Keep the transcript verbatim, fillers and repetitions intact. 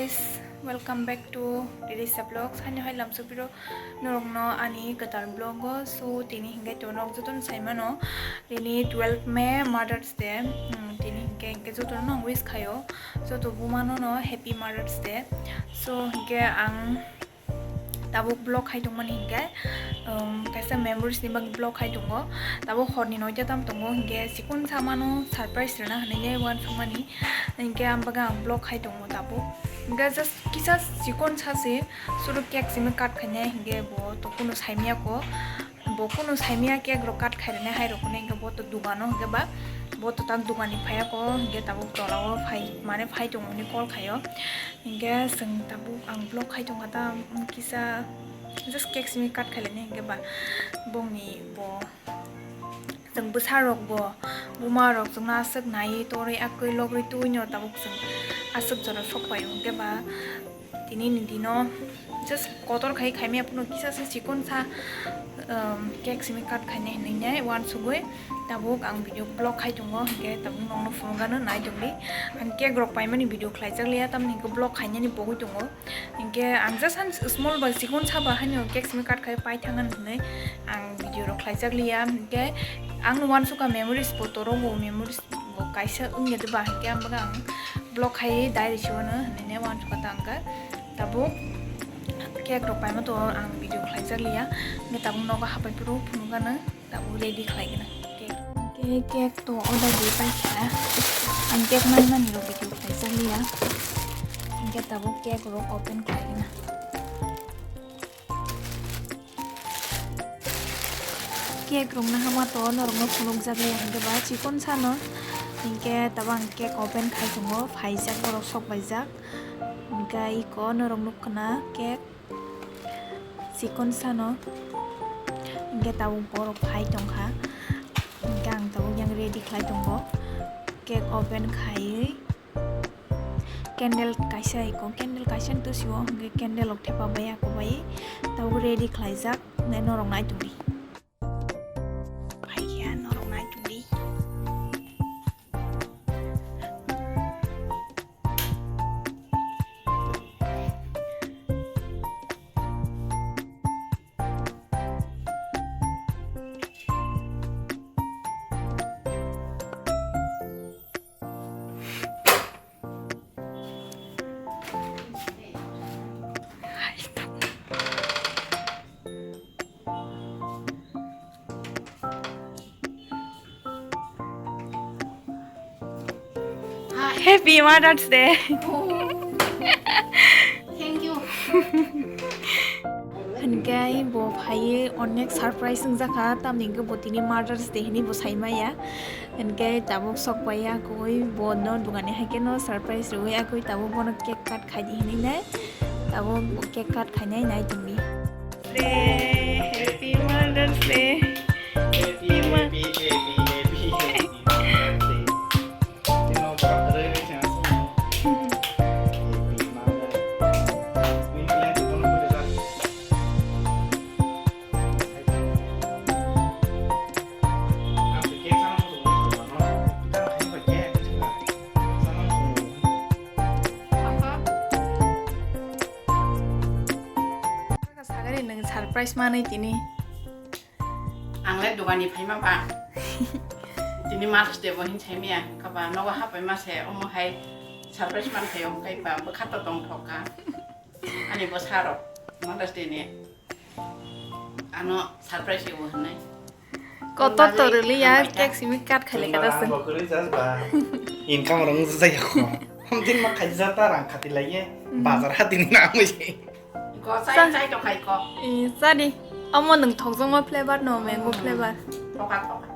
Guys, welcome back to Ririsa Vlogs. Haino hai lamsok biro norokno ani kwtal vlog o. So, tini hinkhe to norok jotono sai mano. Tini twelve May Mother's Day. Hmm, tini hinkhe, hinkhe jotono wish khaio. Joto bumano no Happy Mother's Day. So, hinkhe ang tabuk vlog khai tongmani hinkhe, um, kaisa memories ni bagwi vlog khai tongo. Tabuk horni noita tam tongo, hinkhe chikon samano surprise rwna hinwi uansukmani. Hinkhe ang bagwi ang vlog khai tongo tabuk. Hinkhe just kisa chikon sa se, suru cake simi cut khainai, hinkhe bo to kunu saimya ko. Bo kunu saimya cake rok cut khairani hai rok hwnwi hinkhe bo to dugano hinkhe ba bo to tak dugani phaiya ko hinkhe tabuk tola o phai mane phai tongmani call khaio. Hinkhe chwng tabuk ang vlog khai tongkha ta, um, kisa just cake simi cut khailani hinkhe ba bongni bo chwng bwsa rok bo buma rok chwngno aswk naiwi torwi akwui logwi twiwi no tabuk chwng aswk jora sok paio hinkhe ba tini ni dino just kotor khai khaimya phano kisa se chikon sa, um, cake simi cut khainai hinwi nai uansugwi tabuk ang video vlog khai tongo hinkhe tabuk nokno phunukgano nai tongdi. Ang cake rok paimani video khlaijak liya tamni hinkhe vlog khainani bogwi tongo hinkhe ang just han small ba chikon sa ba haino cake simi cut khai pai thangani hinwi ang video rok khlaijak liya hinkhe ang uansukha memories bo toro bo memories bo kaisa wngya de ba hinkhe ang bagwi ang vlog khai diary se uano hinwi uansukha ta hinkhe tabuk cake rok paima to ang video khlaijak liya hinkhe tabuk nogo hapai phuru phunukgano tabuk ready khlaigwna cake. Hinkhe cake to order di paikha ang cake naimani rok video khlaijak liya hinkhe tabuk cake rok open khlaigwna. Cake rok nahama to norokno phunukjak ya hinkhe ba chikon sano hinkhe tabang cake open khai tongo phaijak borok sok paijak hinkhe iko norok nukkhwna cake chikon sano hinkhe tabuk borok phai tongkha hinkhe ang tabuk yang ready khlai tongo cake open khaiwi. Candle kaisa iko, candle kaisa ni tosi o hwnkhe candle rok thepa bai ako bai tabuk ready khlaijak nai norok nai tongdi. Phai khe norok nai tongdi. Happy Mother's Day. Oh. Thank you. Hinkhe bo phaiwi onek surprise wngjakha, tamni hinkhe bo tini Mother's Day hinwi bo saimaya. Hinkhe tabuk sok pai akui bo no dugani hai khe no surprise rwui akui tabuk bono cake cut khaidi hinwi nai. Tabuk cake cut khainai nai tongdi. Happy Mother's Day. Happy, happy, happy, happy, happy Mother's Day. Sagari nwng surprise manwi tini. Ang le dugani phaima ba. Tini Mother's Day bo hin saimaya, hwnkha ba nogo hapai ma se omo hai surprise man khaio, hwnkhe ba bwkha to tongthok kha. Ani bwsa rok Mother's Day ni ano surprise rw hwnwi. Kotor to rwliya, cake simi cut khailai kha se. Income rong jaya ko. Hamtin ma khaija ta rang khati laiye. Bazar hati ni na amui. Ko chai chai to khai ko. Chadi. Amo nwng thokjongma flavor no, mango flavor. Toka toka.